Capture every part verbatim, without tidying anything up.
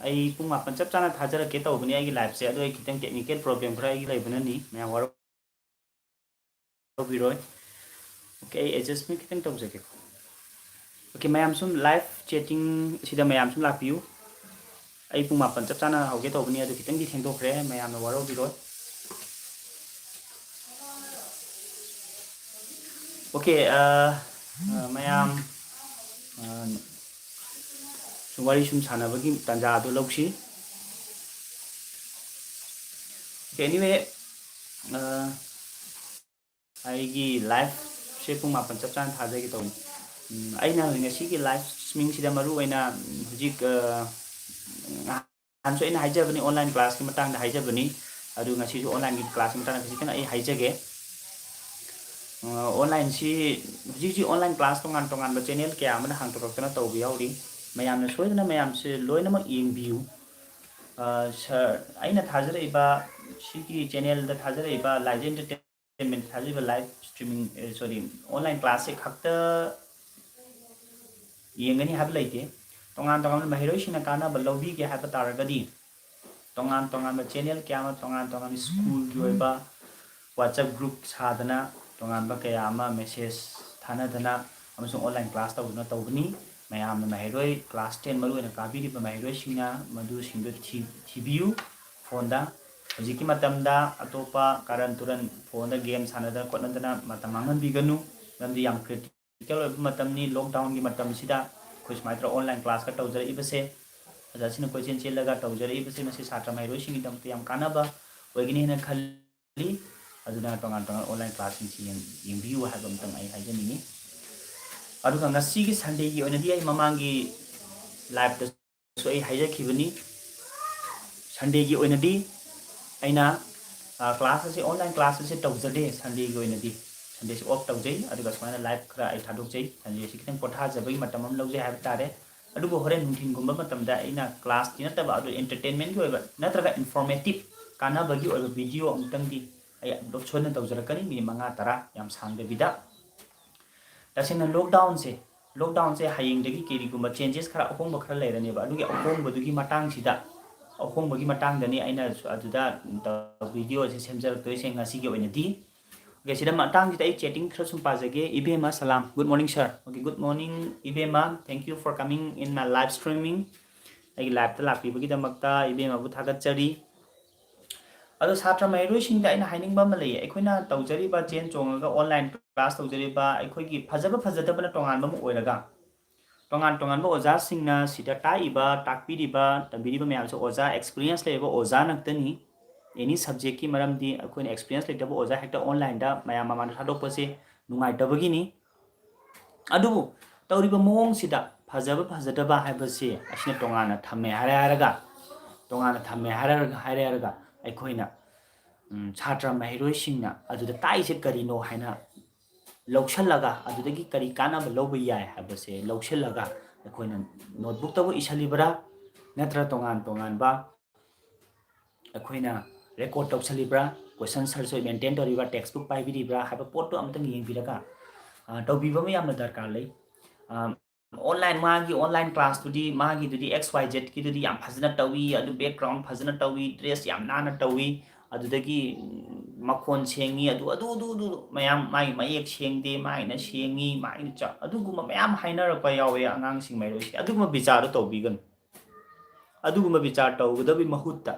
ꯑꯩ ꯄꯨꯡ ꯃꯥꯄꯟ ꯆꯞ ꯆꯥꯅ ꯊꯥꯖꯔꯛꯀꯦ ꯇꯧꯕꯅꯤ ꯑꯩꯒꯤ liveꯁꯦ, ꯑꯗꯣ ꯑꯩ ꯈꯤꯇꯪ technical problem ꯈꯔ ꯑꯩꯒꯤ ꯂꯩꯕꯅꯅꯤ, ꯃꯌꯥꯝ ꯋꯥꯔꯧꯕꯤꯔꯣꯏ꯫ Okay, ꯑꯩ adjustment ꯈꯤꯇꯪ ꯇꯧꯖꯒꯦꯀꯣ꯫ Okay, ꯃꯌꯥꯝ ꯁꯨꯝ live chatting ꯁꯤꯗ ꯃꯌꯥꯝ ꯁꯨꯝ ꯂꯥꯛꯄꯤꯌꯨ꯫ ꯑꯩ ꯄꯨꯡ ꯃꯥꯄꯟ ꯆꯞ ꯆꯥꯅ ꯍꯧꯒꯦ ꯇꯧꯕꯅꯤ, ꯑꯗꯨ ꯈꯤꯇꯪꯗꯤ ꯊꯦꯡꯗꯣꯛꯈ꯭ꯔꯦ, ꯃꯌꯥꯝꯅ ꯋꯥꯔꯧꯕꯤꯔꯣꯏ꯫ Okay, ꯑ, ꯑ, ꯃꯌꯥꯝ, ꯑ, ꯁꯨꯝ ꯋꯥꯔꯤ ꯁꯨꯝ ꯁꯥꯟꯅꯕꯒꯤ ꯇꯥꯟꯖꯥ ꯑꯗꯨ ꯂꯧꯁꯤ꯫ Okay, anyway, ꯑ, ꯑꯩꯒꯤ liveꯁꯦ ꯄꯨꯡ ꯃꯥꯄꯟ ꯆꯞ ꯆꯥꯅ ꯊꯥꯖꯒꯦ ꯇꯧꯕꯅꯤ꯫ ꯎꯝ, ꯑꯩꯅ ꯍꯧꯖꯤꯛ ꯉꯁꯤꯒꯤ live streamingꯁꯤꯗ ꯃꯔꯨ ꯑꯣꯏꯅ, ꯎꯝ, ꯍꯧꯖꯤꯛ, ꯑ, ꯅꯍꯥꯟꯁꯨ ꯑꯩꯅ ꯍꯥꯏꯖꯕꯅꯤ, online classꯀꯤ ꯃꯇꯥꯡꯗ ꯍꯥꯏꯖꯕꯅꯤ, ꯑꯗꯨ ꯉꯁꯤꯁꯨ onlineꯒꯤ classꯀꯤ ꯃꯇꯥꯡꯗ ꯈꯖꯤꯛꯇꯪ ꯑꯩ ꯍꯥꯏꯖꯒꯦ꯫ ꯑ, onlineꯁꯤ ꯍꯧꯖꯤꯛ ꯍꯧꯖꯤꯛ online class ꯇꯣꯉꯥꯟ ꯇꯣꯉꯥꯟꯕ channel ꯀꯌꯥ ꯑꯃꯅ ꯍꯥꯡꯗꯣꯔꯛꯇꯅ ꯇꯧꯕ ꯌꯥꯎꯔꯤ꯫ ꯃꯌꯥꯝꯅ ꯁꯣꯏꯗꯅ ꯃꯌꯥꯝꯁꯦ ꯂꯣꯏꯅꯃꯛ ꯌꯦꯡꯕꯤꯌꯨ꯫ ꯑ, sir, ꯑꯩꯅ ꯊꯥꯖꯔꯛꯏꯕ, ꯁꯤꯒꯤ channelꯗ ꯊꯥꯖꯔꯛꯏꯕ Laija Entertainment ꯊꯥꯖꯔꯤꯕ live streaming, ꯑꯦ, sorry, online classꯁꯦ ꯈꯛꯇ ꯌꯦꯡꯒꯅꯤ ꯍꯥꯏꯕ ꯂꯩꯇꯦ꯫ ꯇꯣꯉꯥꯟ ꯇꯣꯉꯥꯟꯕ ꯃꯍꯩꯔꯣꯏꯁꯤꯡꯅ ꯀꯥꯟꯅꯕ ꯂꯧꯕꯤꯒꯦ ꯍꯥꯏꯕ ꯇꯥꯔꯒꯗꯤ, ꯇꯣꯉꯥꯟ ꯇꯣꯉꯥꯟꯕ channel ꯀꯌꯥ ꯑꯃ, ꯇꯣꯉꯥꯟ ꯇꯣꯉꯥꯟꯕ schoolꯒꯤ ꯑꯣꯏꯕ WhatsApp group ꯁꯥꯗꯅ, ꯇꯣꯉꯥꯟꯕ ꯀꯌꯥ ꯑꯃ message ꯊꯥꯅꯗꯅ ꯑꯃꯁꯨꯡ online class ꯇꯧꯗꯨꯅ ꯇꯧꯒꯅꯤ꯫ ꯃꯌꯥꯝꯅ ꯃꯍꯩꯔꯣꯏ class ten ꯃꯔꯨꯑꯣꯏꯅ ꯀꯥꯕꯤꯔꯤꯕ ꯃꯍꯩꯔꯣꯏꯁꯤꯡꯅ ꯃꯗꯨꯁꯤꯡꯗꯨ ꯊꯤ-, ꯊꯤꯕꯤꯌꯨ phoneꯗ꯫ ꯍꯧꯖꯤꯛꯀꯤ ꯃꯇꯝꯗ ꯑꯇꯣꯞꯄ ꯀꯥꯔꯟ ꯇꯨꯔꯟ phoneꯗ game ꯁꯥꯟꯅꯗꯅ ꯈꯣꯠꯅꯗꯅ ꯃꯇꯝ ꯃꯥꯡꯍꯟꯕꯤꯒꯅꯨ, ꯃꯔꯝꯗꯤ ꯌꯥꯝ critical ꯑꯣꯏꯕ ꯃꯇꯝꯅꯤ꯫ Lockdownꯒꯤ ꯃꯇꯝꯁꯤꯗ ꯑꯩꯈꯣꯏ ꯁꯨꯃꯥꯏꯅ ꯇꯧꯔꯒ online classꯀ ꯇꯧꯖꯔꯛꯏꯕꯁꯦ, ꯑꯣꯖꯥꯁꯤꯡꯅ ꯀꯣꯏꯆꯦꯟ ꯆꯦꯜꯂꯒ ꯇꯧꯖꯔꯛꯏꯕꯁꯦ, ꯃꯁꯤ ꯁꯥꯇ꯭ꯔ ꯃꯍꯩꯔꯣꯏꯁꯤꯡꯒꯤꯗꯃꯛꯇ ꯌꯥꯝ ꯀꯥꯟꯅꯕ ꯑꯣꯏꯒꯅꯤ ꯍꯥꯏꯅ ꯈꯜꯂꯤ꯫ ꯑꯗꯨꯅ ꯇꯣꯉꯥꯟ ꯇꯣꯉꯥꯟ online classꯁꯤꯡꯁꯤ ꯌꯦꯡ-, ꯌꯦꯡꯕꯤꯌꯨ ꯍꯥꯏꯕ ꯑꯃꯇꯪ ꯑꯩ ꯍꯥꯏꯖꯅꯤꯡꯉꯤ꯫ ꯑꯗꯨꯒ ꯉꯁꯤꯒꯤ Sundayꯒꯤ ꯑꯣꯏꯅꯗꯤ ꯑꯩ ꯃꯃꯥꯡꯒꯤ liveꯇꯁꯨ ꯑꯩ ꯍꯥꯏꯖꯈꯤꯕꯅꯤ, Sundayꯒꯤ ꯑꯣꯏꯅꯗꯤ ꯑꯩꯅ, ꯑ, class ꯑꯁꯤ, online class ꯑꯁꯤ ꯇꯧꯖꯗꯦ꯫ Sundayꯒꯤ ꯑꯣꯏꯅꯗꯤ Sundayꯁꯤ off ꯇꯧꯖꯩ꯫ ꯑꯗꯨꯒ ꯁꯨꯃꯥꯏꯅ live ꯈꯔ ꯑꯩ ꯊꯥꯗꯣꯛꯆꯩ꯫ Sundayꯁꯤ ꯈꯤꯇꯪ ꯄꯣꯊꯥꯖꯕꯒꯤ ꯃꯇꯝ ꯑꯃ ꯂꯧꯖꯩ ꯍꯥꯏꯕ ꯇꯥꯔꯦ꯫ ꯑꯗꯨꯕꯨ ꯍꯣꯔꯦꯟ ꯅꯨꯡꯊꯤꯟꯒꯨꯝꯕ ꯃꯇꯝꯗ ꯑꯩꯅ classꯀꯤ ꯅꯠꯇꯕ, ꯑꯗꯨ entertainmentꯀꯤ ꯑꯣꯏꯕ ꯅꯠꯇ꯭ꯔꯒ informative, ꯀꯥꯟꯅꯕꯒꯤ ꯑꯣꯏꯕ video ꯑꯃꯨꯛꯇꯪꯗꯤ ꯑꯩ upload ꯁꯣꯏꯗꯅ ꯇꯧꯖꯔꯛꯀꯅꯤ, minute ꯃꯉꯥ ꯇꯔꯥ, ꯌꯥꯝ ꯁꯥꯡꯗꯕꯤꯗ꯫ ꯇꯁꯦꯡꯅ lockdownꯁꯦ, ꯂꯣꯛꯗꯥꯎꯟꯁꯦ ꯍꯌꯦꯡꯗꯒꯤ ꯀꯔꯤꯒꯨꯝꯕ ꯆꯦꯟꯖꯦꯁ ꯈꯔ, ꯑꯍꯣꯡꯕ ꯈꯔ ꯂꯩꯔꯅꯦꯕ꯫ ꯑꯗꯨꯒꯤ ꯑꯍꯣꯡꯕꯗꯨꯒꯤ ꯃꯇꯥꯡꯁꯤꯗ, ꯑꯍꯣꯡꯕꯒꯤ ꯃꯇꯥꯡꯗꯅꯤ ꯑꯩꯅ ꯑꯗꯨꯗ ꯚꯤꯗꯤꯑꯣꯁꯦ ꯁꯦꯝꯖꯔꯛꯇꯣꯏꯁꯦ ꯉꯁꯤꯒꯤ ꯑꯣꯏꯅꯗꯤ꯫ ꯑꯣꯀꯦ, ꯁꯤꯗ ꯃꯇꯥꯡꯁꯤꯗ ꯑꯩ ꯆꯦꯇꯤꯡ ꯈꯔ ꯁꯨꯝ ꯄꯥꯖꯒꯦ꯫ ꯏꯕꯦꯝꯃ ꯁꯂꯥꯝ, good morning sir꯫ Okay, good morning ꯏꯕꯦꯝꯃ, thank you for coming in my live streaming꯫ ꯑꯩꯒꯤ ꯂꯥꯏꯞꯇ ꯂꯥꯛꯄꯤꯕꯒꯤꯗꯃꯛꯇ ꯏꯕꯦꯝꯃꯕꯨ ꯊꯥꯒꯠꯆꯔꯤ꯫ ꯑꯗꯣ ꯁꯥꯇ꯭ꯔ ꯃꯍꯩꯔꯣꯏꯁꯤꯡꯗ ꯑꯩꯅ ꯍꯥꯏꯅꯤꯡꯕ ꯑꯃ ꯂꯩꯌꯦ꯫ ꯑꯩꯈꯣꯏꯅ ꯇꯧꯖꯔꯤꯕ, ꯆꯦꯟ ꯆꯣꯡꯉꯒ ꯑꯣꯟꯂꯥꯏꯟ ꯀ꯭ꯂꯥꯁ ꯇꯧꯖꯔꯤꯕ, ꯑꯩꯈꯣꯏꯒꯤ ꯐꯖꯕ ꯐꯖꯗꯕꯅ ꯇꯣꯉꯥꯟꯕ ꯑꯃ ꯑꯣꯏꯔꯒ, ꯇꯣꯉꯥꯟ ꯇꯣꯉꯥꯟꯕ ꯑꯣꯖꯥꯁꯤꯡꯅ ꯁꯤꯗ ꯇꯥꯛꯏꯕ, ꯇꯥꯛꯄꯤꯔꯤꯕ, ꯇꯝꯕꯤꯔꯤꯕ ꯃꯌꯥꯝꯁꯦ ꯑꯣꯖꯥ, ꯑꯦꯛꯁꯄꯤꯔꯤꯌꯦꯟꯁ ꯂꯩꯔꯕ ꯑꯣꯖꯥ ꯉꯥꯛꯇꯅꯤ꯫ ꯑꯦꯅꯤ ꯁꯕꯖꯦꯛꯀꯤ ꯃꯔꯝꯗꯤ ꯑꯩꯈꯣꯏꯅ ꯑꯦꯛꯁꯄꯤꯔꯤꯌꯦꯟꯁ ꯂꯩꯇꯕ ꯑꯣꯖꯥ ꯍꯦꯛꯇ ꯑꯣꯟꯂꯥꯏꯟꯗ ꯃꯌꯥꯝ ꯃꯃꯥꯡꯗ ꯊꯥꯗꯣꯛꯄꯁꯦ ꯅꯨꯡꯉꯥꯏꯇꯕꯒꯤꯅꯤ꯫ ꯑꯗꯨꯕꯨ ꯇꯧꯔꯤꯕ ꯃꯑꯣꯡꯁꯤꯗ ꯐꯖꯕ ꯐꯖꯗꯕ ꯍꯥꯏꯕꯁꯤ ꯑꯁꯤꯅ ꯇꯣꯉꯥꯟꯅ ꯊꯝꯃꯦ ꯍꯥꯏꯔꯦ ꯍꯥꯏꯔꯒ, ꯇꯣꯉꯥꯟꯅ ꯊꯝꯃꯦ ꯍꯥꯏꯔꯦ ꯍꯥꯏꯔꯒ ꯑꯩꯈꯣꯏꯅ, ꯎꯝ, ꯁꯥꯇ꯭ꯔ ꯃꯍꯩꯔꯣꯏꯁꯤꯡꯅ ꯑꯗꯨꯗ ꯇꯥꯛꯏꯁꯦ ꯀꯔꯤꯅꯣ ꯍꯥꯏꯅ ꯂꯧꯁꯤꯜꯂꯒ ꯑꯗꯨꯗꯒꯤ ꯀꯔꯤ ꯀꯥꯟꯅꯕ ꯂꯧꯕ ꯌꯥꯏ ꯍꯥꯏꯕꯁꯦ ꯂꯧꯁꯤꯜꯂꯒ ꯑꯩꯈꯣꯏꯅ ꯅꯣꯠꯕꯨꯛꯇꯕꯨ ꯏꯁꯤꯜꯂꯤꯕ꯭ꯔꯥ, ꯅꯠꯇ꯭ꯔ ꯇꯣꯉꯥꯟ ꯇꯣꯉꯥꯟꯕ ꯑꯩꯈꯣꯏꯅ ꯔꯦꯀꯣꯔꯠ ꯇꯧꯁꯜꯂꯤꯕ꯭ꯔꯥ, ꯀꯣꯏꯁꯟ ꯁꯔꯁꯨ ꯃꯦꯟꯇꯦꯟ ꯇꯧꯔꯤꯕ꯭ꯔꯥ, ꯇꯦꯛꯁꯕꯨꯛ ꯄꯥꯏꯕꯤꯔꯤꯕ꯭ꯔꯥ ꯍꯥꯏꯕ ꯄꯣꯠꯇꯨ ꯑꯃꯇꯪ ꯌꯦꯡꯕꯤꯔꯒ, ꯑ, ꯇꯧꯕꯤꯕ ꯑꯃ ꯌꯥꯝꯅ ꯗꯔꯀꯥꯔ ꯂꯩ꯫ ꯑ, ꯑꯣꯟꯂꯥꯏꯟ, ꯃꯥꯒꯤ ꯑꯣꯟꯂꯥꯏꯟ ꯀ꯭ꯂꯥꯁꯇꯨꯗꯤ, ꯃꯥꯒꯤꯗꯨꯗꯤ ꯑꯦꯛꯁ ꯋꯥꯏ ꯖꯦꯠꯀꯤꯗꯨꯗꯤ ꯌꯥꯝ ꯐꯖꯅ ꯇꯧꯏ, ꯑꯗꯨ ꯕꯦꯛꯒ꯭ꯔꯥꯎꯟ ꯐꯖꯅ ꯇꯧꯏ, ꯗ꯭ꯔꯦꯁ ꯌꯥꯝ ꯅꯥꯟꯅ ꯇꯧꯏ, ꯑꯗꯨꯗꯒꯤ, ꯎꯝ, ꯃꯈꯣꯟ ꯁꯦꯡꯉꯤ, ꯑꯗꯨ, ꯑꯗꯨ, ꯑꯗꯨ, ꯑꯗꯨ ꯃꯌꯥꯝ, ꯃꯥꯒꯤ ꯃꯌꯦꯛ ꯁꯦꯡꯗꯦ, ꯃꯥꯒꯤꯅ ꯁꯦꯡꯉꯤ, ꯃꯥꯒꯤꯅ ꯆ-, ꯑꯗꯨꯒꯨꯝꯕ ꯃꯌꯥꯝ ꯍꯥꯏꯅꯔꯛꯄ ꯌꯥꯎꯋꯦ ꯑꯉꯥꯡꯁꯤꯡ ꯃꯩꯔꯣꯏꯁꯤꯡ꯫ ꯑꯗꯨꯒꯨꯝꯕ ꯕꯤꯆꯥꯔꯗꯣ ꯇꯧꯕꯤꯒꯅꯨ꯫ ꯑꯗꯨꯒꯨꯝꯕ ꯕꯤꯆꯥꯔ ꯇꯧꯒꯗꯕꯒꯤ ꯃꯍꯨꯠꯇ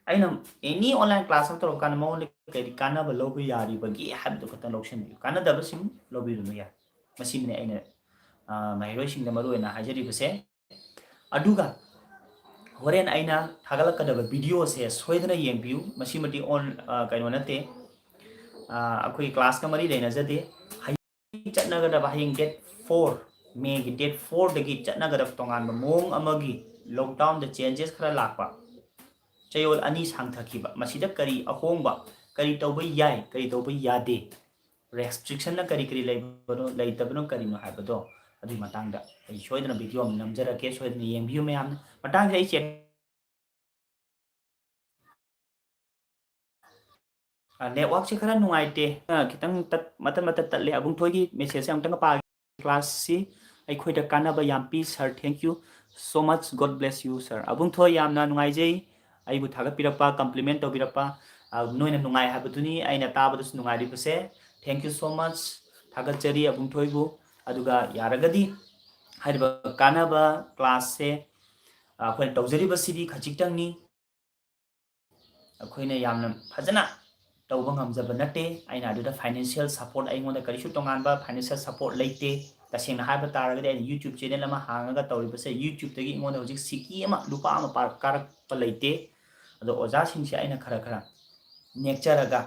ꯑꯩꯅ ꯑꯦꯅꯤ ꯑꯣꯟꯂꯥꯏꯟ ꯀ꯭ꯂꯥꯁ ꯑꯃ ꯇꯧꯔꯀꯥꯟꯗ ꯃꯉꯣꯟꯗ ꯀꯔꯤ ꯀꯥꯟꯅꯕ ꯂꯧꯕ ꯌꯥꯔꯤꯕꯒꯦ ꯍꯥꯏꯕꯗꯨ ꯈꯛꯇꯪ ꯂꯧꯁꯤꯟꯕꯤꯌꯨ꯫ ꯀꯥꯟꯅꯗꯕꯁꯤꯡ ꯂꯧꯕꯤꯔꯨꯅꯨ ꯌꯥꯏ꯫ ꯃꯁꯤꯃꯅꯤ ꯑꯩꯅ, ꯑ, ꯃꯍꯩꯔꯣꯏꯁꯤꯡꯗ ꯃꯔꯨ ꯑꯣꯏꯅ ꯍꯥꯏꯖꯔꯤꯕꯁꯦ꯫ ꯑꯗꯨꯒ ꯍꯣꯔꯦꯟ ꯑꯩꯅ ꯊꯥꯒꯠꯂꯛꯀꯗꯕ ꯚꯤꯗꯤꯑꯣꯁꯦ ꯁꯣꯏꯗꯅ ꯌꯦꯡꯕꯤꯌꯨ꯫ ꯃꯁꯤꯃꯗꯤ ꯑꯣꯟ-, ꯑ, ꯀꯩꯅꯣ ꯅꯠꯇꯦ, ꯑ, ꯑꯩꯈꯣꯏ ꯀ꯭ꯂꯥꯁꯀ ꯃꯔꯤ ꯂꯩꯅꯖꯗꯦ꯫ ꯍꯌꯦꯡ ꯆꯠꯅꯒꯗꯕ, ꯍꯌꯦꯡ ꯗꯦꯠ ꯐꯣꯔ, ꯃꯦꯒꯤ ꯗꯦꯠ ꯐꯣꯔꯗꯒꯤ ꯆꯠꯅꯒꯗꯕ ꯇꯣꯉꯥꯟꯕ ꯃꯑꯣꯡ ꯑꯃꯒꯤ ꯂꯣꯛꯗꯥꯎꯟꯗ ꯆꯦꯟꯖꯦꯁ ꯈꯔ ꯂꯥꯛꯄ, ꯆꯌꯣꯜ ꯑꯅꯤ ꯁꯥꯡꯊꯈꯤꯕ, ꯃꯁꯤꯗ ꯀꯔꯤ ꯑꯍꯣꯡꯕ, ꯀꯔꯤ ꯇꯧꯕ ꯌꯥꯏ, ꯀꯔꯤ ꯇꯧꯕ ꯌꯥꯗꯦ, ꯔꯦꯁꯇ꯭ꯔꯤꯛꯁꯟꯅ ꯀꯔꯤ ꯀꯔꯤ ꯂꯩꯕꯅꯣ, ꯂꯩꯇꯕꯅꯣ, ꯀꯔꯤꯅꯣ ꯍꯥꯏꯕꯗꯣ ꯑꯗꯨꯒꯤ ꯃꯇꯥꯡꯗ ꯑꯩ ꯁꯣꯏꯗꯅ ꯚꯤꯗꯤꯑꯣ ꯑꯃ ꯅꯝꯖꯔꯛꯀꯦ, ꯁꯣꯏꯗꯅ ꯌꯦꯡꯕꯤꯌꯨ ꯃꯌꯥꯝꯅ꯫ ꯃꯇꯥꯡꯁꯤꯗ ꯑꯩ ꯆꯦꯛ ꯑ, ꯅꯦꯠꯋꯥꯛꯁꯦ ꯈꯔ ꯅꯨꯡꯉꯥꯏꯇꯦ꯫ ꯑ, ꯈꯤꯇꯪ ꯇꯠ-, ꯃꯇꯠ ꯃꯇꯠ ꯇꯠꯂꯦ꯫ ꯑꯕꯨꯡꯊꯣꯏꯒꯤ ꯃꯦꯁꯦꯖꯁꯦ ꯑꯃꯨꯛꯇꯪꯒ ꯄꯥꯒꯦ꯫ classꯁꯤ ꯑꯩꯈꯣꯏꯗ ꯀꯥꯟꯅꯕ ꯌꯥꯝ ꯄꯤ, sir. Thank you so much. God bless you, sir. ꯑꯕꯨꯡꯊꯣꯏ, ꯌꯥꯝꯅ ꯅꯨꯡꯉꯥꯏꯖꯩ ꯑꯩꯕꯨ ꯊꯥꯒꯠꯄꯤꯔꯛꯄ, compliment ꯇꯧꯕꯤꯔꯛꯄ꯫ ꯑ, ꯅꯣꯏꯅ ꯅꯨꯡꯉꯥꯏ ꯍꯥꯏꯕꯗꯨꯅꯤ ꯑꯩꯅ ꯇꯥꯕꯗꯁꯨ ꯅꯨꯡꯉꯥꯏꯔꯤꯕꯁꯦ꯫ Thank you so much. ꯊꯥꯒꯠꯆꯔꯤ ꯑꯕꯨꯡꯊꯣꯏꯕꯨ꯫ ꯑꯗꯨꯒ ꯌꯥꯔꯒꯗꯤ ꯍꯥꯏꯔꯤꯕ ꯀꯥꯟꯅꯕ classꯁꯦ, ꯑ, ꯑꯩꯈꯣꯏꯅ ꯇꯧꯖꯔꯤꯕꯁꯤꯗꯤ ꯈꯖꯤꯛꯇꯪꯅꯤ꯫ ꯑꯩꯈꯣꯏꯅ ꯌꯥꯝꯅ ꯐꯖꯅ ꯇꯧꯕ ꯉꯝꯖꯕ ꯅꯠꯇꯦ꯫ ꯑꯩꯅ ꯑꯗꯨꯗ financial support, ꯑꯩꯉꯣꯟꯗ ꯀꯔꯤꯁꯨ ꯇꯣꯉꯥꯟꯕ financial support ꯂꯩꯇꯦ꯫ ꯇꯁꯦꯡꯅ ꯍꯥꯏꯕ ꯇꯥꯔꯒꯗꯤ, ꯑꯩꯅ YouTube channel ꯑꯃ ꯍꯥꯡꯉꯒ ꯇꯧꯔꯤꯕꯁꯦ, YouTubeꯇꯒꯤ ꯑꯩꯉꯣꯟꯗ ꯍꯧꯖꯤꯛ ꯁꯤꯀꯤ ꯑꯃ, ꯂꯨꯄꯥ ꯑꯃ ꯄꯥ-, ꯀꯥꯔꯛꯄ ꯂꯩꯇꯦ꯫ ꯑꯗꯣ ꯑꯣꯖꯥꯁꯤꯡꯁꯦ ꯑꯩꯅ ꯈꯔ ꯈꯔ ꯅꯦꯛꯆꯔꯒ,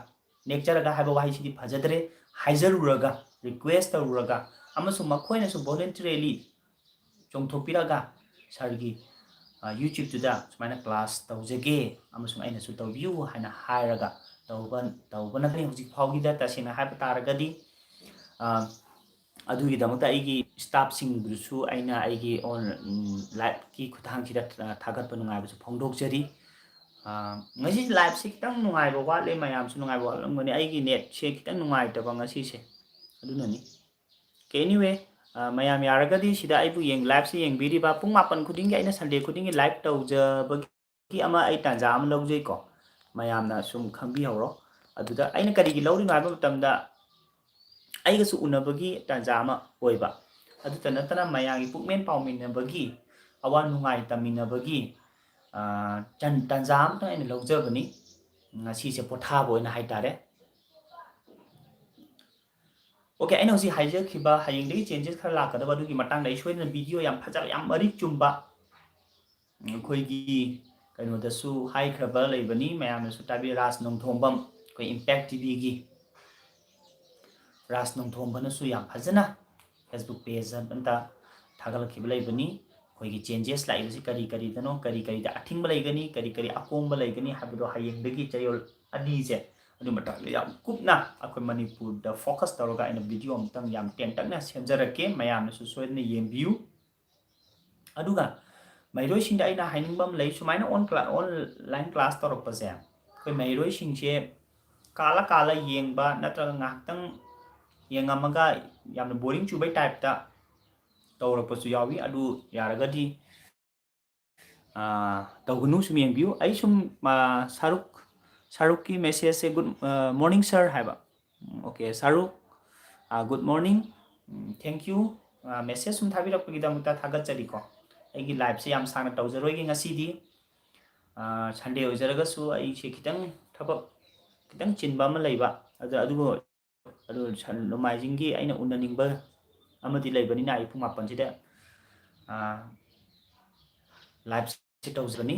ꯅꯦꯛꯆꯔꯒ ꯍꯥꯏꯕ ꯋꯥꯍꯩꯁꯤꯗꯤ ꯐꯖꯗ꯭ꯔꯦ, ꯍꯥꯏꯖꯔꯨꯔꯒ, request ꯇꯧꯔꯨꯔꯒ, ꯑꯃꯁꯨꯡ ꯃꯈꯣꯏꯅꯁꯨ voluntarily ꯆꯣꯡꯊꯣꯛꯄꯤꯔꯒ, "Sirꯒꯤ, ꯑ, YouTubeꯇꯨꯗ ꯁꯨꯃꯥꯏꯅ class ꯇꯧꯖꯒꯦ ꯑꯃꯁꯨꯡ ꯑꯩꯅꯁꯨ ꯇꯧꯕꯤꯌꯨ" ꯍꯥꯏꯅ ꯍꯥꯏꯔꯒ ꯇꯧꯕ, ꯇꯧꯕꯅ ꯐꯩ꯫ ꯍꯧꯖꯤꯛ ꯐꯥꯎꯒꯤꯗ ꯇꯁꯦꯡꯅ ꯍꯥꯏꯕ ꯇꯥꯔꯒꯗꯤ, ꯑ, ꯑꯗꯨꯒꯤꯗꯃꯛꯇ ꯑꯩꯒꯤ staffꯁꯤꯡꯗꯨꯁꯨ ꯑꯩꯅ ꯑꯩꯒꯤ ꯑꯣꯟ-, ꯎꯝ, liveꯀꯤ ꯈꯨꯠꯊꯥꯡꯁꯤꯗ, ꯑ, ꯊꯥꯒꯠꯄ ꯅꯨꯡꯉꯥꯏꯕꯁꯨ ꯐꯣꯡꯗꯣꯛꯆꯔꯤ꯫ ꯑ, ꯉꯁꯤ liveꯁꯤ ꯈꯤꯇꯪ ꯅꯨꯡꯉꯥꯏꯕ ꯋꯥꯠꯂꯦ, ꯃꯌꯥꯝꯁꯨ ꯅꯨꯡꯉꯥꯏꯕ ꯋꯥꯠꯂꯝꯒꯅꯤ꯫ ꯑꯩꯒꯤ netꯁꯦ ꯈꯤꯇꯪ ꯅꯨꯡꯉꯥꯏꯇꯕ ꯉꯁꯤꯁꯦ, ꯑꯗꯨꯅꯅꯤ꯫ Okay, anyway, ꯑ, ꯃꯌꯥꯝ ꯌꯥꯔꯒꯗꯤ ꯁꯤꯗ ꯑꯩꯕꯨ ꯌꯦꯡ-, liveꯁꯤ ꯌꯦꯡꯕꯤꯔꯤꯕ, ꯄꯨꯡ ꯃꯥꯄꯟ ꯈꯨꯗꯤꯡꯒꯤ, ꯑꯩꯅ Sunday ꯈꯨꯗꯤꯡꯒꯤ live ꯇꯧꯖꯕꯒꯤ ꯑꯃ ꯑꯩ ꯇꯥꯟꯖꯥ ꯑꯃ ꯂꯧꯖꯩꯀꯣ, ꯃꯌꯥꯝꯅ ꯁꯨꯝ ꯈꯪꯕꯤꯍꯧꯔꯣ꯫ ꯑꯗꯨꯗ ꯑꯩꯅ ꯀꯔꯤꯒꯤ ꯂꯧꯔꯤꯅꯣ ꯍꯥꯏꯕ ꯃꯇꯝꯗ, ꯑꯩꯒꯁꯨ ꯎꯅꯕꯒꯤ ꯇꯥꯟꯖꯥ ꯑꯃ ꯑꯣꯏꯕ, ꯑꯗꯨꯇ ꯅꯠꯇꯅ ꯃꯌꯥꯝꯒꯤ ꯄꯨꯛꯃꯦꯟ ꯄꯥꯎꯃꯤꯟꯅꯕꯒꯤ, ꯑꯋꯥ ꯅꯨꯡꯉꯥꯏ ꯇꯝꯃꯤꯟꯅꯕꯒꯤ, ꯑ, ꯇꯟ-, ꯇꯥꯟꯖꯥ ꯑꯃꯇꯪ ꯑꯩꯅ ꯂꯧꯖꯕꯅꯤ꯫ ꯉꯁꯤꯁꯦ ꯄꯣꯊꯥꯕ ꯑꯣꯏꯅ ꯍꯥꯏꯇꯥꯔꯦ꯫ Okay, ꯑꯩꯅ ꯍꯧꯖꯤꯛ ꯍꯥꯏꯖꯈꯤꯕ ꯍꯌꯦꯡꯗꯒꯤ changes ꯈꯔ ꯂꯥꯛꯀꯗꯕ ꯑꯗꯨꯒꯤ ꯃꯇꯥꯡꯗ ꯑꯩ ꯁꯣꯏꯗꯅ video ꯌꯥꯝ ꯐꯖꯕ, ꯌꯥꯝ ꯃꯔꯤꯛ ꯆꯨꯝꯕ, ꯑꯩꯈꯣꯏꯒꯤ ꯀꯩꯅꯣꯗꯁꯨ ꯍꯥꯏꯈ꯭ꯔꯕ ꯂꯩꯕꯅꯤ, ꯃꯌꯥꯝꯅꯁꯨ ꯇꯥꯕꯤꯌꯨ, ꯔꯥꯖ ꯅꯣꯡꯊꯣꯝꯕꯝ, ꯑꯩꯈꯣꯏ Impact TVꯒꯤ ꯔꯥꯖ ꯅꯣꯡꯊꯣꯝꯕꯅꯁꯨ ꯌꯥꯝ ꯐꯖꯅ Facebook page ꯑꯝꯇ ꯊꯥꯒꯠꯂꯛꯈꯤꯕ ꯂꯩꯕꯅꯤ꯫ ꯑꯩꯈꯣꯏꯒꯤ changes ꯂꯥꯛꯏꯕꯁꯤ ꯀꯔꯤ ꯀꯔꯤꯗꯅꯣ, ꯀꯔꯤ ꯀꯔꯤꯗ ꯑꯊꯤꯡꯕ ꯂꯩꯒꯅꯤ, ꯀꯔꯤ ꯀꯔꯤ ꯑꯀꯣꯝꯕ ꯂꯩꯒꯅꯤ ꯍꯥꯏꯕꯗꯣ ꯍꯌꯦꯡꯗꯒꯤ ꯆꯌꯣꯜ ꯑꯅꯤꯁꯦ ꯑꯗꯨ ꯃꯇꯥꯡꯗ ꯌꯥꯝ ꯀꯨꯞꯅ ꯑꯩꯈꯣꯏ ꯃꯅꯤꯄꯨꯔꯗ focus ꯇꯧꯔꯒ ꯑꯩꯅ video ꯑꯃꯇꯪ ꯌꯥꯝ ꯇꯦꯟꯇꯛꯅ ꯁꯦꯝꯖꯔꯛꯀꯦ, ꯃꯌꯥꯝꯅꯁꯨ ꯁꯣꯏꯗꯅ ꯌꯦꯡꯕꯤꯌꯨ꯫ ꯑꯗꯨꯒ ꯃꯍꯩꯔꯣꯏꯁꯤꯡꯗ ꯑꯩꯅ ꯍꯥꯏꯅꯤꯡꯕ ꯑꯃ ꯂꯩ, ꯁꯨꯃꯥꯏꯅ on cla-, online class ꯇꯧꯔꯛꯄꯁꯦ, ꯑꯩꯈꯣꯏ ꯃꯍꯩꯔꯣꯏꯁꯤꯡꯁꯦ ꯀꯥꯜꯂ ꯀꯥꯜꯂ ꯌꯦꯡꯕ ꯅꯠꯇ꯭ꯔꯒ ꯉꯥꯏꯍꯥꯛꯇꯪ ꯌꯦꯡꯉꯝꯃꯒ ꯌꯥꯝꯅ boring ꯆꯨꯕꯩ typeꯇ ꯇꯧꯔꯛꯄꯁꯨ ꯌꯥꯎꯏ꯫ ꯑꯗꯨ ꯌꯥꯔꯒꯗꯤ, ꯑꯥ, ꯇꯧꯒꯅꯨ, ꯁꯨꯝ ꯌꯦꯡꯕꯤꯌꯨ꯫ ꯑꯩ ꯁꯨꯝ, ꯑꯥ, ꯁꯥꯔꯨꯛ, ꯁꯥꯔꯨꯛꯀꯤ messageꯁꯦ, "Good, ꯑꯥ, morning sir" ꯍꯥꯏꯕ꯫ ꯎꯝ, okay, ꯁꯥꯔꯨꯛ, ah, "Good morning꯫ Um, thank you꯫ Ah, message ꯁꯨꯝ ꯊꯥꯕꯤꯔꯛꯄꯒꯤꯗꯃꯛꯇ ꯊꯥꯒꯠꯆꯔꯤꯀꯣ꯫ ꯑꯩꯒꯤ liveꯁꯦ ꯌꯥꯝ ꯁꯥꯡꯅ ꯇꯧꯖꯔꯣꯏꯒꯦ ꯉꯁꯤꯗꯤ꯫ ꯑꯥ, Sunday ꯑꯣꯏꯖꯔꯒꯁꯨ ꯑꯩꯁꯦ ꯈꯤꯇꯪ ꯊꯕꯛ ꯈꯤꯇꯪ ꯆꯤꯟꯕ ꯑꯃ ꯂꯩꯕ꯫ ꯑꯗꯨ, ꯑꯗꯨꯕꯨ, ꯑꯗꯨ ꯁꯟ-, ꯅꯣꯡꯃꯥꯏꯖꯤꯡꯒꯤ ꯑꯩꯅ ꯎꯅꯅꯤꯡꯕ ꯑꯃꯗꯤ ꯂꯩꯕꯅꯤꯅ ꯑꯩ ꯄꯨꯡ ꯃꯥꯄꯟꯁꯤꯗ, ꯑꯥ, liveꯁꯦ ꯇꯧꯖꯕꯅꯤ꯫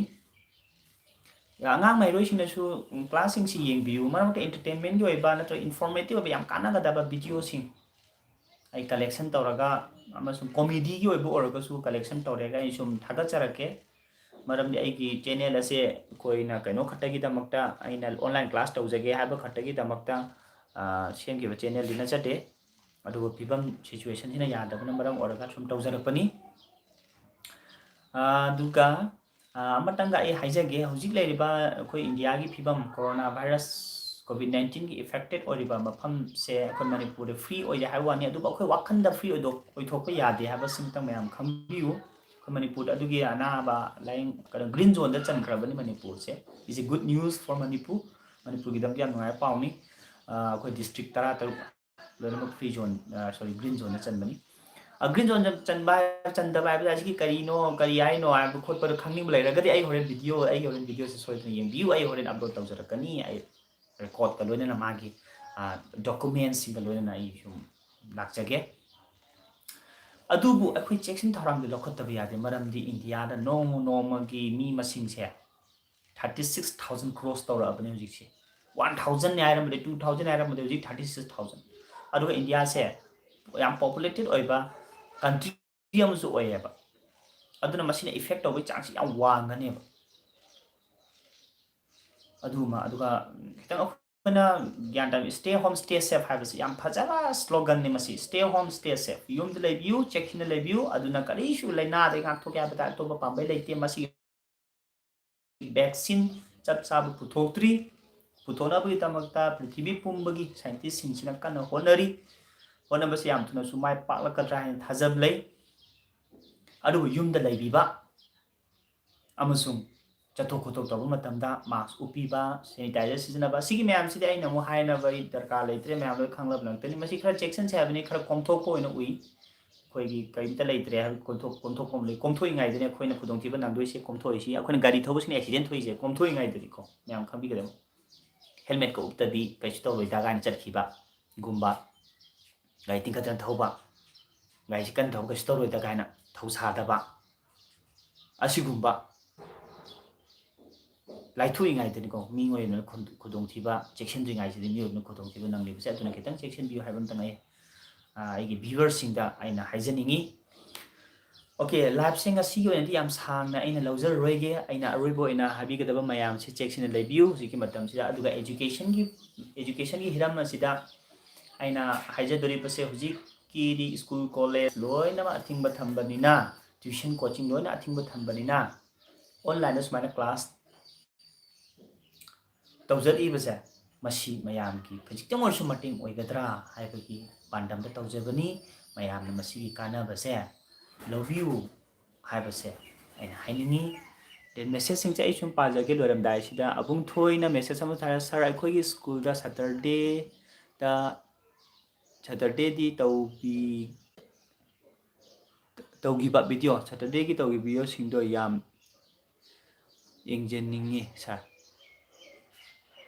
ꯑꯉꯥꯡ ꯃꯍꯩꯔꯣꯏꯁꯤꯡꯅꯁꯨ classꯁꯤꯡꯁꯤ ꯌꯦꯡꯕꯤꯌꯨ꯫ ꯃꯔꯛ ꯃꯔꯛꯇ entertainmentꯀꯤ ꯑꯣꯏꯕ ꯅꯠꯇ꯭ꯔꯒ informative ꯑꯣꯏꯕ ꯌꯥꯝ ꯀꯥꯟꯅꯒꯗꯕ videoꯁꯤꯡ ꯑꯩ collection ꯇꯧꯔꯒ, ꯑꯃꯁꯨꯡ comedyꯒꯤ ꯑꯣꯏꯕ ꯑꯣꯏꯔꯒꯁꯨ collection ꯇꯧꯔꯒ ꯑꯩ ꯁꯨꯝ ꯊꯥꯒꯠꯆꯔꯛꯀꯦ꯫ ꯃꯔꯝꯗꯤ ꯑꯩꯒꯤ channel ꯑꯁꯦ ꯑꯩꯈꯣꯏꯅ ꯀꯩꯅꯣ ꯈꯛꯇꯒꯤꯗꯃꯛꯇ, ꯑꯩꯅ online class ꯇꯧꯖꯒꯦ ꯍꯥꯏꯕ ꯈꯛꯇꯒꯤꯗꯃꯛꯇ, ꯑꯥ, ꯁꯦꯝꯈꯤꯕ channelꯗꯤ ꯅꯠꯆꯗꯦ꯫ ꯑꯗꯨꯕꯨ ꯐꯤꯕꯝ situationꯁꯤꯅ ꯌꯥꯗꯕꯅ ꯃꯔꯝ ꯑꯣꯏꯔꯒ ꯁꯨꯝ ꯇꯧꯖꯔꯛꯄꯅꯤ꯫ ꯑꯥ, ꯑꯗꯨꯒ, ꯑꯥ, ꯑꯃꯇꯪꯒ ꯑꯩ ꯍꯥꯏꯖꯒꯦ, ꯍꯧꯖꯤꯛ ꯂꯩꯔꯤꯕ ꯑꯩꯈꯣꯏ ꯏꯟꯗꯤꯌꯥꯒꯤ ꯐꯤꯕꯝ, corona virus, COVID nineteenꯒꯤ affected ꯑꯣꯏꯔꯤꯕ ꯃꯐꯝꯁꯦ ꯑꯩꯈꯣꯏ ꯃꯅꯤꯄꯨꯔꯗ free ꯑꯣꯏꯔꯦ ꯍꯥꯏꯕ ꯋꯥꯅꯤ, ꯑꯗꯨꯕꯨ ꯑꯩꯈꯣꯏ ꯋꯥꯈꯜꯗ free ꯑꯣꯏꯗꯣꯛ-, ꯑꯣꯏꯊꯣꯛꯄ ꯌꯥꯗꯦ ꯍꯥꯏꯕꯁꯤꯃꯇꯪ ꯃꯌꯥꯝ ꯈꯪꯕꯤꯌꯨ꯫ ꯑꯩꯈꯣꯏ ꯃꯅꯤꯄꯨꯔꯗ ꯑꯗꯨꯒꯤ ꯑꯅꯥꯕ ꯂꯥꯏꯌꯦꯡ-, ꯀꯩꯅꯣ, green zoneꯗ ꯆꯟꯈ꯭ꯔꯕꯅꯤ ꯃꯅꯤꯄꯨꯔꯁꯦ꯫ Is a good news for Manipur. ꯃꯅꯤꯄꯨꯔꯒꯤꯗꯃꯛꯇ ꯌꯥꯝ ꯅꯨꯡꯉꯥꯏꯕ ꯄꯥꯎꯅꯤ꯫ ꯑꯥ, ꯑꯩꯈꯣꯏ district ꯇꯔꯥꯇꯔꯨꯛ ꯂꯣꯏꯅꯃꯛ free zone, ꯑꯥ, sorry, green zoneꯗ ꯆꯟꯕꯅꯤ꯫ ꯑꯥ, green zoneꯗ ꯆꯟꯕ ꯍꯥꯏ-, ꯆꯟꯗꯕ ꯍꯥꯏꯕꯁꯦ ꯑꯁꯤꯒꯤ ꯀꯔꯤꯅꯣ, ꯀꯔꯤ ꯍꯥꯏꯅꯣ ꯍꯥꯏꯕ ꯈꯣꯠꯄꯗꯣ ꯈꯪꯅꯤꯡꯕ ꯂꯩꯔꯒꯗꯤ ꯑꯩ ꯍꯣꯔꯦꯟ video, ꯑꯩꯒꯤ ꯍꯣꯔꯦꯟ videoꯁꯦ ꯁꯣꯏꯗꯅ ꯌꯦꯡꯕꯤꯌꯨ꯫ ꯑꯩ ꯍꯣꯔꯦꯟ upload ꯇꯧꯖꯔꯛꯀꯅꯤ꯫ ꯑꯩ recordꯀ ꯂꯣꯏꯅꯅ ꯃꯥꯒꯤ, ꯑꯥ, documentsꯁꯤꯡꯒ ꯂꯣꯏꯅꯅ ꯑꯩ ꯁꯨꯝ ꯂꯥꯛꯆꯒꯦ꯫ ꯑꯗꯨꯕꯨ ꯑꯩꯈꯣꯏ ꯆꯦꯛꯁꯤꯟ ꯊꯧꯔꯥꯡꯗꯤ ꯂꯧꯈꯠꯇꯕ ꯌꯥꯗꯦ, ꯃꯔꯝꯗꯤ ꯏꯟꯗꯤꯌꯥꯗ ꯅꯣꯡꯃ ꯅꯣꯡꯃꯒꯤ ꯃꯤ ꯃꯁꯤꯡꯁꯦ thirty six thousand cross ꯇꯧꯔꯛꯑꯕꯅꯦ ꯍꯧꯖꯤꯛꯁꯦ꯫ One thousandꯅꯦ ꯍꯥꯏꯔꯝꯕꯗꯤ, two thousand ꯍꯥꯏꯔꯝꯕꯗꯤ ꯍꯧꯖꯤꯛ thirty six thousand꯫ ꯑꯗꯨꯒ ꯏꯟꯗꯤꯌꯥꯁꯦ ꯌꯥꯝ populated ꯑꯣꯏꯕ country ꯑꯃꯁꯨ ꯑꯣꯏꯌꯦꯕ꯫ ꯑꯗꯨꯅ ꯃꯁꯤꯅ effect ꯇꯧꯕꯒꯤ ꯆꯥꯡꯁꯤ ꯌꯥꯝ ꯋꯥꯡꯒꯅꯦꯕ꯫ ꯑꯗꯨꯃ, ꯑꯗꯨꯒ ꯈꯤꯇꯪ ꯑꯩꯈꯣꯏꯅ ꯒ꯭ꯌꯥꯟ ꯇꯥꯕ, "Stay home, stay safe" ꯍꯥꯏꯕꯁꯤ ꯌꯥꯝ ꯐꯖꯕ sloganꯅꯤ ꯃꯁꯤ꯫ Stay home, stay safe꯫ ꯌꯨꯝꯗ ꯂꯩꯕꯤꯌꯨ, ꯆꯦꯛꯁꯤꯟꯅ ꯂꯩꯕꯤꯌꯨ, ꯑꯗꯨꯅ ꯀꯔꯤꯁꯨ ꯂꯥꯏꯅꯥꯗꯒꯤ ꯉꯥꯛꯊꯣꯛꯀꯦ ꯍꯥꯏꯕꯗ ꯑꯇꯣꯞꯄ ꯄꯥꯝꯕꯩ ꯂꯩꯇꯦ꯫ ꯃꯁꯤꯒꯤ vaccine ꯆꯞ ꯆꯥꯕ ꯄꯨꯊꯣꯛꯇ꯭ꯔꯤ꯫ ꯄꯨꯊꯣꯛꯅꯕꯒꯤꯗꯃꯛꯇ ꯄ꯭ꯔꯤꯊꯤꯕꯤ ꯄꯨꯝꯕꯒꯤ scientistꯁꯤꯡꯁꯤꯅ ꯀꯟꯅ ꯍꯣꯠꯅꯔꯤ꯫ ꯍꯣꯠꯅꯕꯁꯤ ꯌꯥꯝ ꯊꯨꯅꯁꯨ ꯃꯥꯏ ꯄꯥꯛꯂꯛꯀꯗ꯭ꯔꯥ ꯍꯥꯏꯅ ꯊꯥꯖꯕ ꯂꯩ꯫ ꯑꯗꯨꯕꯨ ꯌꯨꯝꯗ ꯂꯩꯕꯤꯕ ꯑꯃꯁꯨꯡ ꯆꯠꯊꯣꯛ ꯈꯣꯠꯇꯣꯛ ꯇꯧꯕ ꯃꯇꯝꯗ mask ꯎꯞꯄꯤꯕ, sanitizer ꯁꯤꯖꯤꯟꯅꯕ, ꯑꯁꯤꯒꯤ ꯃꯌꯥꯝꯁꯤꯗꯤ ꯑꯩꯅ ꯑꯃꯨꯛ ꯍꯥꯏꯅꯕ ꯑꯩ ꯗꯔꯀꯥꯔ ꯂꯩꯇ꯭ꯔꯦ, ꯃꯌꯥꯝ ꯂꯣꯏ ꯈꯪꯂꯕ ꯉꯥꯛꯇꯅꯤ꯫ ꯃꯁꯤ ꯈꯔ ꯆꯦꯛꯁꯤꯟꯁꯦ ꯍꯥꯏꯕꯅꯤ, ꯈꯔ ꯀꯣꯝꯊꯣꯛꯄ ꯑꯣꯏꯅ ꯎꯏ꯫ ꯑꯩꯈꯣꯏꯒꯤ ꯀꯔꯤꯝꯇ ꯂꯩꯇ꯭ꯔꯦ ꯍꯥꯏꯕ ꯀꯣꯝꯊꯣꯛ-, ꯀꯣꯝꯊꯣꯛꯄ ꯑꯃ ꯂꯩ꯫ ꯀꯣꯝꯊꯣꯛꯏꯉꯩꯗꯅꯦ ꯑꯩꯈꯣꯏꯅ ꯈꯨꯗꯣꯡꯊꯤꯕ ꯅꯪꯗꯣꯏꯁꯦ, ꯀꯣꯝꯊꯣꯛꯏꯁꯤ꯫ ꯑꯩꯈꯣꯏꯅ ꯒꯥꯔꯤ ꯊꯧꯕꯁꯤꯅ accident ꯊꯣꯛꯏꯁꯦ ꯀꯣꯝꯊꯣꯛꯏꯉꯩꯗꯅꯤꯀꯣ, ꯃꯌꯥꯝ ꯈꯪꯕꯤꯒꯗꯕ꯫ Helmet ꯀ ꯎꯞꯇꯕꯤ ꯀꯩꯁꯨ ꯇꯧꯔꯣꯏꯗ ꯀꯥꯏꯅ ꯆꯠꯈꯤꯕꯒꯨꯝꯕ, ꯒꯥꯔꯤ ꯇꯤꯡꯈꯠꯇꯅ ꯊꯧꯕ, ꯒꯥꯔꯤꯁꯤ ꯀꯟꯅ ꯊꯧꯕ ꯀꯩꯁꯨ ꯇꯧꯔꯣꯏꯗ ꯀꯥꯏꯅ ꯊꯧꯁꯥꯗꯕ, ꯑꯁꯤꯒꯨꯝꯕ ꯂꯥꯏꯊꯣꯛꯏꯉꯩꯗꯅꯤꯀꯣ, ꯃꯤꯑꯣꯏꯕꯅ ꯈꯨꯟ-, ꯈꯨꯗꯣꯡꯊꯤꯕ, ꯆꯦꯛꯁꯤꯟꯗ꯭ꯔꯤꯉꯩꯁꯤꯗ ꯃꯤꯑꯣꯏꯕꯅ ꯈꯨꯗꯣꯡꯊꯤꯕ ꯅꯪꯂꯤꯕꯁꯦ꯫ ꯑꯗꯨꯅ ꯈꯤꯇꯪ ꯆꯦꯛꯁꯤꯟꯕꯤꯌꯨ ꯍꯥꯏꯕ ꯑꯝꯇꯪ ꯑꯩ, ꯑ, ꯑꯩꯒꯤ viewer ꯁꯤꯡꯗ ꯑꯩꯅ ꯍꯥꯏꯖꯅꯤꯡꯉꯤ꯫ OK, live ꯁꯦ ꯉꯁꯤꯒꯤ ꯑꯣꯏꯅꯗꯤ ꯌꯥꯝ ꯁꯥꯡꯅ ꯑꯩꯅ ꯂꯧꯖꯔꯔꯣꯏꯒꯦ꯫ ꯑꯩꯅ ꯑꯔꯣꯏꯕ ꯑꯣꯏꯅ ꯍꯥꯏꯕꯤꯒꯗꯕ ꯃꯌꯥꯝꯁꯤ ꯆꯦꯛꯁꯤꯟꯅ ꯂꯩꯕꯤꯌꯨ ꯍꯧꯖꯤꯛꯀꯤ ꯃꯇꯝꯁꯤꯗ꯫ ꯑꯗꯨꯒ education ꯒꯤ, education ꯒꯤ ꯍꯤꯔꯝ ꯑꯁꯤꯗ ꯑꯩꯅ ꯍꯥꯏꯖꯗꯣꯔꯤꯕꯁꯦ, ꯍꯧꯖꯤꯛꯀꯤꯗꯤ school, college ꯂꯣꯏꯅꯃꯛ ꯑꯊꯤꯡꯕ ꯊꯝꯕꯅꯤꯅ, tuition, coaching ꯂꯣꯏꯅ ꯑꯊꯤꯡꯕ ꯊꯝꯕꯅꯤꯅ, online ꯗ ꯁꯨꯃꯥꯏꯅ class ꯇꯧꯖꯔꯛꯏꯕꯁꯦ, ꯃꯁꯤ ꯃꯌꯥꯝꯒꯤ ꯈꯖꯤꯛꯇꯪ ꯑꯣꯏꯔꯁꯨ ꯃꯇꯦꯡ ꯑꯣꯏꯒꯗ꯭ꯔꯥ ꯍꯥꯏꯕꯒꯤ ꯄꯥꯟꯗꯝꯗ ꯇꯧꯖꯕꯅꯤ꯫ ꯃꯌꯥꯝꯅ ꯃꯁꯤꯒꯤ ꯀꯥꯟꯅꯕꯁꯦ ꯂꯧꯕꯤꯌꯨ ꯍꯥꯏꯕꯁꯦ ꯑꯩꯅ ꯍꯥꯏꯅꯤꯡꯉꯤ꯫ Then message ꯁꯤꯡꯁꯦ ꯑꯩ ꯁꯨꯝ ꯄꯥꯖꯒꯦ ꯂꯣꯏꯔꯝꯗꯥꯏꯁꯤꯗ꯫ ꯑꯕꯨꯡꯊꯣꯏꯅ message ꯑꯃ ꯊꯥꯔꯦ, "Sir, ꯑꯩꯈꯣꯏꯒꯤ school ꯗ Saturday ꯗ, Saturday ꯗꯤ ꯇꯧꯕꯤ-, ꯇꯧꯈꯤꯕ video, Saturday ꯒꯤ ꯇꯧꯈꯤꯕ video ꯁꯤꯡꯗꯣ ꯌꯥꯝ ꯌꯦꯡꯖꯅꯤꯡꯉꯤ sir꯫"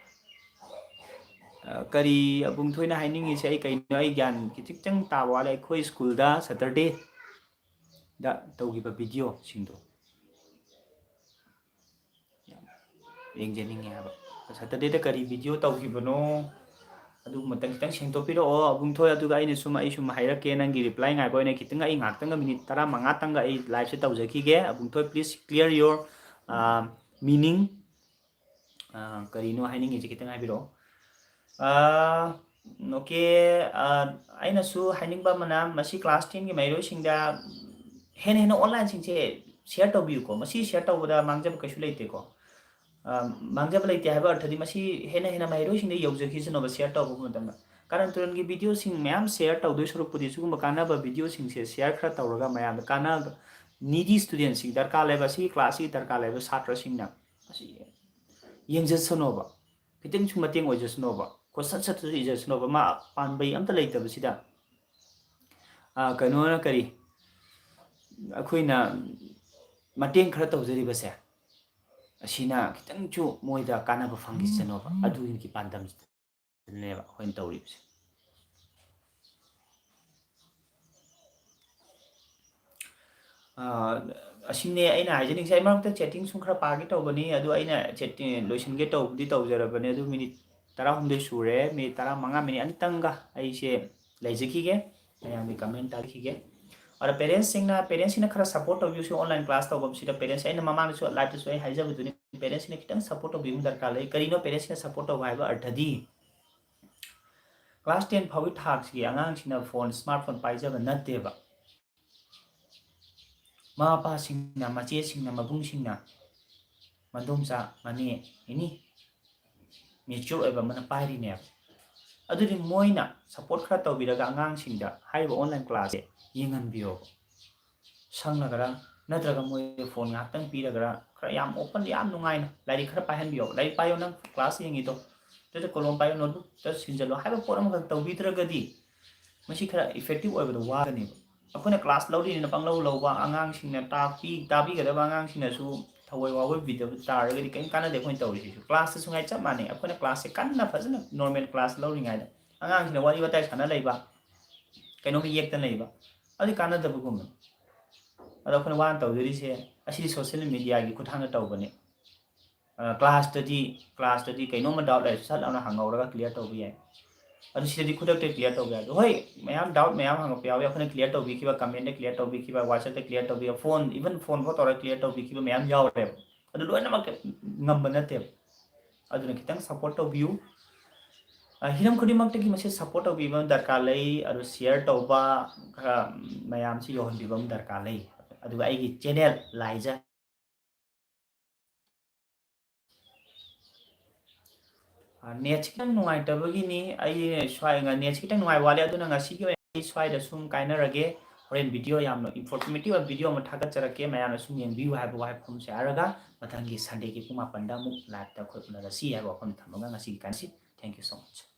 ꯑ, ꯀꯔꯤ ꯑꯕꯨꯡꯊꯣꯏꯅ ꯍꯥꯏꯅꯤꯡꯉꯤꯁꯦ ꯑꯩ ꯀꯩꯅꯣ, ꯑꯩ ꯒ꯭ꯌꯥꯟ ꯈꯤꯇꯪ ꯇꯥꯕ ꯋꯥꯠꯂꯦ꯫ ꯑꯩꯈꯣꯏ school ꯗ Saturday ꯗ ꯇꯧꯈꯤꯕ video ꯁꯤꯡꯗꯣ ꯌꯥꯝ ꯌꯦꯡꯖꯅꯤꯡꯉꯦ ꯍꯥꯏꯕ꯫ Saturday ꯗ ꯀꯔꯤ video ꯇꯧꯈꯤꯕꯅꯣ? ꯑꯗꯨꯒꯨꯝꯕꯇꯪ ꯈꯤꯇꯪ ꯁꯦꯡꯗꯣꯛꯄꯤꯔꯛꯑꯣ ꯑꯕꯨꯡꯊꯣꯏ꯫ ꯑꯗꯨꯒ ꯑꯩꯅ ꯁꯨꯝ, ꯑꯩ ꯁꯨꯝ ꯍꯥꯏꯔꯛꯀꯦ, ꯅꯪꯒꯤ reply ꯉꯥꯏꯕ ꯑꯣꯏꯅ ꯈꯤꯇꯪ ꯑꯩ ꯉꯥꯏꯍꯥꯛꯇꯪꯒ, minute ꯇꯔꯥꯃꯉꯥꯇꯪꯒ ꯑꯩ live say ꯇꯧꯖꯈꯤꯒꯦ꯫ ꯑꯕꯨꯡꯊꯣꯏ, please clear your, ꯑ, meaning꯫ ꯑ, ꯀꯔꯤꯅꯣ ꯍꯥꯏꯅꯤꯡꯉꯤꯁꯦ ꯈꯤꯇꯪ ꯍꯥꯏꯕꯤꯔꯛꯑꯣ꯫ ꯑ, OK, ꯑ, ꯑꯩꯅꯁꯨ ꯍꯥꯏꯅꯤꯡꯕ ꯑꯃꯅ, ꯃꯁꯤ class ten ꯒꯤ ꯃꯍꯩꯔꯣꯏꯁꯤꯡꯗ ꯍꯦꯟꯅ ꯍꯦꯟꯅ online ꯁꯤꯡꯁꯦ share ꯇꯧꯕꯤꯌꯨꯀꯣ꯫ ꯃꯁꯤ share ꯇꯧꯕꯗ ꯃꯥꯡꯖꯕ ꯀꯩꯁꯨ ꯂꯩꯇꯦꯀꯣ꯫ ꯑ, ꯃꯥꯡꯖꯕ ꯂꯩꯇꯦ ꯍꯥꯏꯕ ꯑꯔꯊꯗꯤ, ꯃꯁꯤ ꯍꯦꯟꯅ ꯍꯦꯟꯅ ꯃꯍꯩꯔꯣꯏꯁꯤꯡꯗ ꯌꯧꯖꯈꯤꯁꯅꯣꯕ share ꯇꯧꯕ ꯃꯇꯝꯗ꯫ ꯀꯥꯔꯟ ꯇꯨꯔꯟꯒꯤ videoꯁꯤꯡ ꯃꯌꯥꯝ share ꯇꯧꯗꯣꯏ ꯁꯔꯨꯛꯄꯨꯗꯤ ꯁꯤꯒꯨꯝꯕ ꯀꯥꯟꯅꯕ videoꯁꯤꯡꯁꯦ share ꯈꯔ ꯇꯧꯔꯒ ꯃꯌꯥꯝꯗ ꯀꯥꯟꯅ needy studentꯁꯤꯡ ꯗꯔꯀꯥꯔ ꯂꯩꯕ, ꯑꯁꯤꯒꯤ classꯁꯤꯒꯤ ꯗꯔꯀꯥꯔ ꯂꯩꯕ ꯁꯥꯇ꯭ꯔꯁꯤꯡꯅ ꯑꯁꯤ ꯌꯦꯡꯖꯁꯅꯣꯕ, ꯈꯤꯇꯪꯁꯨ ꯃꯇꯦꯡ ꯑꯣꯏꯖꯁꯅꯣꯕ, ꯀꯣꯏꯁꯟ ꯁꯠꯁꯠ ꯏꯖꯁꯅꯣꯕ꯫ ꯃꯥ ꯄꯥꯟꯕꯩ ꯑꯝꯇ ꯂꯩꯇꯕꯁꯤꯗ, ꯑ, ꯀꯩꯅꯣꯅ ꯀꯔꯤ, ꯑꯩꯈꯣꯏꯅ ꯃꯇꯦꯡ ꯈꯔ ꯇꯧꯖꯔꯤꯕꯁꯦ, ꯑꯁꯤꯅ ꯈꯤꯇꯪꯁꯨ ꯃꯣꯏꯗ ꯀꯥꯟꯅꯕ ꯐꯪꯈꯤꯁꯅꯣꯕ, ꯑꯗꯨꯒꯤ ꯄꯥꯟꯗꯝꯁꯤꯗꯅꯦꯕ ꯑꯩꯈꯣꯏꯅ ꯇꯧꯔꯤꯕꯁꯦ꯫ ꯑ, ꯑꯁꯤꯅꯦ ꯑꯩꯅ ꯍꯥꯏꯖꯅꯤꯡꯉꯤꯁꯦ꯫ ꯑꯩ ꯃꯔꯛꯇ chatting ꯁꯨꯝ ꯈꯔ ꯄꯥꯒꯦ ꯇꯧꯕꯅꯤ, ꯑꯗꯨ ꯑꯩꯅ chatting ꯂꯣꯏꯁꯤꯟꯒꯦ ꯇꯧꯕꯗꯤ ꯇꯧꯖꯔꯕꯅꯤ, ꯑꯗꯨ minute ꯇꯔꯥꯍꯨꯝꯗꯣꯏ ꯁꯨꯔꯦ, minute ꯇꯔꯥꯃꯉꯥ, minute ꯑꯅꯤꯇꯪꯒ ꯑꯩꯁꯦ ꯂꯩꯖꯈꯤꯒꯦ, ꯃꯌꯥꯝꯒꯤ comment ꯇꯥꯕꯤꯈꯤꯒꯦ꯫ ꯑꯗ parentsꯁꯤꯡꯅ, parentsꯁꯤꯡꯅ ꯈꯔ support ꯇꯧꯕꯤꯌꯨ꯫ ꯁꯤ online class ꯇꯧꯐꯝꯁꯤꯗ parents, ꯑꯩꯅ ꯃꯃꯥꯡꯗꯁꯨ liveꯇꯁꯨ ꯑꯩ ꯍꯥꯏꯖꯕꯗꯨꯅꯤ, parentsꯁꯤꯡꯅ ꯈꯤꯇꯪ support ꯇꯧꯕꯤꯕ ꯑꯃ ꯗꯔꯀꯥꯔ ꯂꯩ꯫ ꯀꯔꯤꯅꯣ parentsꯁꯤꯡꯅ support ꯇꯧꯕ ꯍꯥꯏꯕ ꯑꯔꯊꯗꯤ? Class ten ꯐꯥꯎꯒꯤ ꯊꯥꯛꯁꯤꯒꯤ ꯑꯉꯥꯡꯁꯤꯡꯅ phone, smartphone ꯄꯥꯏꯖꯕ ꯅꯠꯇꯦꯕ꯫ ꯃꯃꯥ ꯃꯄꯥꯁꯤꯡꯅ, ꯃꯆꯦꯁꯤꯡꯅ, ꯃꯕꯨꯡꯁꯤꯡꯅ, ꯃꯗꯣꯝꯆꯥ, ꯃꯅꯦ, any mature ꯑꯣꯏꯕ ꯑꯃꯅ ꯄꯥꯏꯔꯤꯅꯦꯕ꯫ ꯑꯗꯨꯗꯤ ꯃꯣꯏꯅ support ꯈꯔ ꯇꯧꯕꯤꯔꯒ ꯑꯉꯥꯡꯁꯤꯡꯗ ꯍꯥꯏꯔꯤꯕ online classꯁꯦ ꯌꯦꯡꯍꯟꯕꯤꯌꯣꯕ꯫ ꯁꯪꯉꯒꯔ ꯅꯠꯇ꯭ꯔꯒ ꯃꯣꯏ phone ꯉꯥꯏꯍꯥꯛꯇꯪ ꯄꯤꯔꯒꯔ ꯈꯔ ꯌꯥꯝ open, ꯌꯥꯝ ꯅꯨꯡꯉꯥꯏꯅ ꯂꯥꯏꯔꯤꯛ ꯈꯔ ꯄꯥꯏꯍꯟꯕꯤꯌꯣꯕ꯫ "ꯂꯥꯏꯔꯤꯛ ꯄꯥꯏꯌꯣ, ꯅꯪ class ꯌꯦꯡꯉꯤꯗꯣ, ꯑꯗꯨꯗ ꯀꯣꯂꯣꯝ ꯄꯥꯏꯌꯣ, notebookꯇ ꯁꯤꯟꯖꯜꯂꯣ" ꯍꯥꯏꯕ ꯄꯣꯠ ꯑꯃꯈꯛ ꯇꯧꯕꯤꯗ꯭ꯔꯒꯗꯤ ꯃꯁꯤ ꯈꯔ effective ꯑꯣꯏꯕꯗ ꯋꯥꯒꯅꯦꯕ꯫ ꯑꯩꯈꯣꯏꯅ class ꯂꯧꯔꯤꯅꯤꯅ ꯄꯪꯂꯧ ꯂꯧꯕ, ꯑꯉꯥꯡꯁꯤꯡꯅ ꯇꯥꯛꯄꯤ, ꯇꯥꯕꯤꯒꯗꯕ ꯑꯉꯥꯡꯁꯤꯡꯅꯁꯨ ꯊꯋꯥꯏ ꯋꯥꯕ video ꯇꯥꯔꯒꯗꯤ ꯀꯔꯤꯝ ꯀꯥꯟꯅꯗꯦ꯫ ꯑꯩꯈꯣꯏꯅ ꯇꯧꯔꯤꯁꯤꯁꯨ classꯇꯁꯨ ꯉꯥꯏ ꯆꯞ ꯃꯥꯟꯅꯩ꯫ ꯑꯩꯈꯣꯏꯅ classꯁꯦ ꯀꯟꯅ ꯐꯖꯅ normal class ꯂꯧꯔꯤꯉꯩꯗ ꯑꯉꯥꯡꯁꯤꯡꯅ ꯋꯥꯔꯤ ꯋꯥꯇꯥꯏ ꯁꯥꯟꯅ ꯂꯩꯕ, ꯀꯩꯅꯣꯝꯃ ꯌꯦꯛꯇꯅ ꯂꯩꯕ, ꯑꯗꯨꯗꯤ ꯀꯥꯟꯅꯗꯕꯒꯨꯝꯕꯅꯤ꯫ ꯑꯗꯣ ꯑꯩꯈꯣꯏꯅ ꯋꯥꯅ ꯇꯧꯖꯔꯤꯁꯦ ꯑꯁꯤꯗꯤ social mediaꯒꯤ ꯈꯨꯠꯊꯥꯡꯗ ꯇꯧꯕꯅꯤ꯫ ꯑ, classꯇꯗꯤ, classꯇꯗꯤ ꯀꯩꯅꯣꯝꯃ doubt ꯂꯩꯔꯁꯨ ꯁꯠ ꯂꯥꯎꯅ ꯍꯪꯍꯧꯔꯒ clear ꯇꯧꯕ ꯌꯥꯏ꯫ ꯑꯗꯨ ꯁꯤꯗꯗꯤ ꯈꯨꯗꯛꯇ clear ꯇꯧꯕ ꯌꯥꯏ꯫ ꯑꯗꯣ ꯍꯣꯏ, ꯃꯌꯥꯝ doubt ꯃꯌꯥꯝ ꯍꯪꯉꯛꯄ ꯌꯥꯎꯋꯤ, ꯑꯩꯈꯣꯏꯅ clear ꯇꯧꯕꯤꯈꯤꯕ, commentꯇ clear ꯇꯧꯕꯤꯈꯤꯕ, WhatsAppꯇ clear ꯇꯧꯕꯤꯈꯤꯕ, phone, even phone ꯐꯥꯎ ꯇꯧꯔꯒ clear ꯇꯧꯕꯤꯈꯤꯕ ꯃꯌꯥꯝ ꯌꯥꯎꯔꯦꯕ꯫ ꯑꯗꯨ ꯂꯣꯏꯅꯃꯛ ꯉꯝꯕ ꯅꯠꯇꯦꯕ꯫ ꯑꯗꯨꯅ ꯈꯤꯇꯪ support ꯇꯧꯕꯤꯌꯨ꯫ ꯑ, ꯍꯤꯔꯝ ꯈꯨꯗꯤꯡꯃꯛꯇꯒꯤ ꯃꯁꯤ support ꯇꯧꯕꯤꯕ ꯑꯃ ꯗꯔꯀꯥꯔ ꯂꯩ꯫ ꯑꯗꯨ share ꯇꯧꯕ, ꯈꯔ ꯃꯌꯥꯝꯁꯤ ꯌꯧꯍꯟꯕꯤꯕ ꯑꯃ ꯗꯔꯀꯥꯔ ꯂꯩ꯫ ꯑꯗꯨꯒ ꯑꯩꯒꯤ channel ꯂꯥꯏꯖ ꯑ, ꯅꯦꯠꯁꯤ ꯈꯤꯇꯪ ꯅꯨꯡꯉꯥꯏꯇꯕꯒꯤꯅꯤ꯫ ꯑꯩ ꯁ꯭ꯋꯥꯏ, ꯅꯦꯠꯁꯤ ꯈꯤꯇꯪ ꯅꯨꯡꯉꯥꯏ ꯋꯥꯠꯂꯦ, ꯑꯗꯨꯅ ꯉꯁꯤꯒꯤ ꯑꯣꯏꯅ ꯑꯩ ꯁ꯭ꯋꯥꯏꯗ ꯁꯨꯝ ꯀꯥꯏꯅꯔꯒꯦ꯫ ꯍꯣꯔꯦꯟ ꯚꯤꯗꯤꯑꯣ ꯌꯥꯝꯅ informative ꯑꯣꯏꯕ ꯚꯤꯗꯤꯑꯣ ꯑꯃ ꯊꯥꯒꯠꯆꯔꯛꯀꯦ, ꯃꯌꯥꯝꯅ ꯁꯨꯝ ꯌꯦꯡꯕꯤꯌꯨ ꯍꯥꯏꯕ ꯋꯥꯍꯩꯐꯝꯁꯦ ꯍꯥꯏꯔꯒ, ꯃꯊꯪꯒꯤ ꯁꯟꯗꯦꯒꯤ ꯄꯨꯡ ꯃꯥꯄꯟꯗ ꯑꯃꯨꯛ ꯂꯥꯏꯞꯇ ꯑꯩꯈꯣꯏ ꯎꯅꯔꯁꯤ ꯍꯥꯏꯕ ꯋꯥꯐꯝ ꯊꯝꯃꯒ ꯉꯁꯤꯒꯤ ꯀꯥꯏꯅꯁꯤ꯫ Thank you so much꯫